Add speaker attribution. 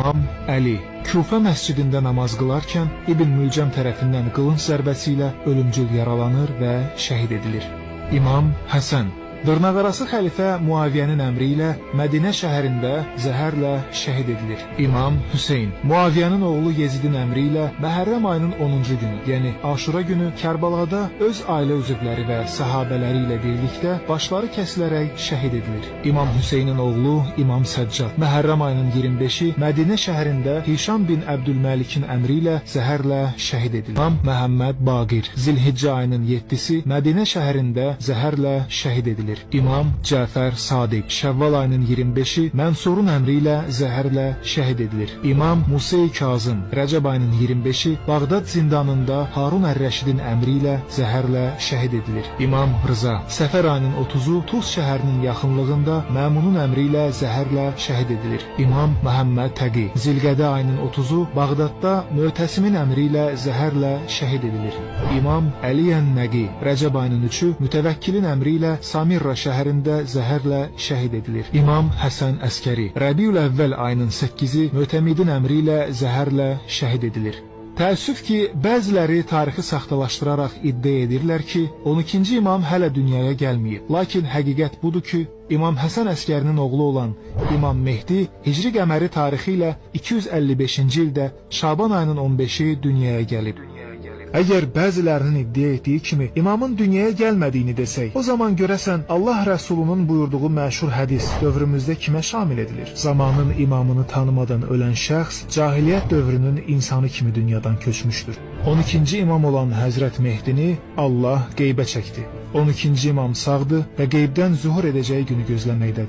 Speaker 1: İmam Əli Kufə məscidində namaz qılarkən İbn Mülcəm tərəfindən qılınc zərbəsi ilə ölümcül yaralanır və şəhid edilir. İmam Həsən dırnaqarası xəlifə Muaviyyənin əmri ilə Mədinə şəhərində zəhərlə şəhid edilir. İmam Hüseyn Muaviyyənin oğlu Yezidin əmri ilə Məhərrəm ayının 10-cu günü, yəni Aşura günü Kərbəlada öz ailə üzvləri və səhabələri ilə birlikdə başları kəsilərək şəhid edilir. İmam Hüseynin oğlu İmam Səccad Məhərrəm ayının 25-i Mədinə şəhərində Hişam bin Əbdülməlikin əmri ilə zəhərlə şəhid edilir. İmam Məhəmməd Baqir Zilhiccə ayının 7-si Mədinə şəhərində zəhərlə şəhid edilir. İmam Cəfər Sadiq Şəvval ayının 25-i Mənsurun əmri ilə zəhərlə şəhid edilir. İmam Musa Kazım Rəcəb ayının 25-i Bağdad zindanında Harun ər-Rəşidin əmri ilə zəhərlə şəhid edilir. İmam Rıza Səfər ayının 30-u Tuz şəhərinin yaxınlığında Məmunun əmri ilə zəhərlə şəhid edilir. İmam Məhəmməd Təqi Zilqədə ayının 30-u Bağdadda Mötəsimin əmri ilə zəhərlə şəhid edilir. İmam Əli Ən-Nəqi Rəcəb ayının 3-ü Mütəvəkkilin əmri ilə Samirra şəhərində zəhərlə şəhid edilir. İmam Həsən Əskəri Rəbiül Əvvəl ayının 8-i Mötəmidin əmri ilə zəhərlə şəhid edilir. Təəssüf ki, bəziləri tarixi saxtalaşdıraraq iddia edirlər ki, 12-ci imam hələ dünyaya gəlməyib. Lakin həqiqət budur ki, İmam Həsən Əskərinin oğlu olan İmam Mehdi Hicri qəməri tarixi ilə 255-ci ildə Şaban ayının 15-i dünyaya gəlib. Əgər bəzilərinin iddia etdiyi kimi imamın dünyaya gəlmədiyini desək, o zaman görəsən Allah Rəsulunun buyurduğu məşhur hədis dövrümüzdə kimə şamil edilir? Zamanın imamını tanımadan ölən şəxs cahiliyyət dövrünün insanı kimi dünyadan köçmüşdür. 12-ci imam olan Həzrət Mehdini Allah qeybə çəkdi. 12-ci imam sağdır və qeybdən zühur edəcəyi günü gözləməkdədir.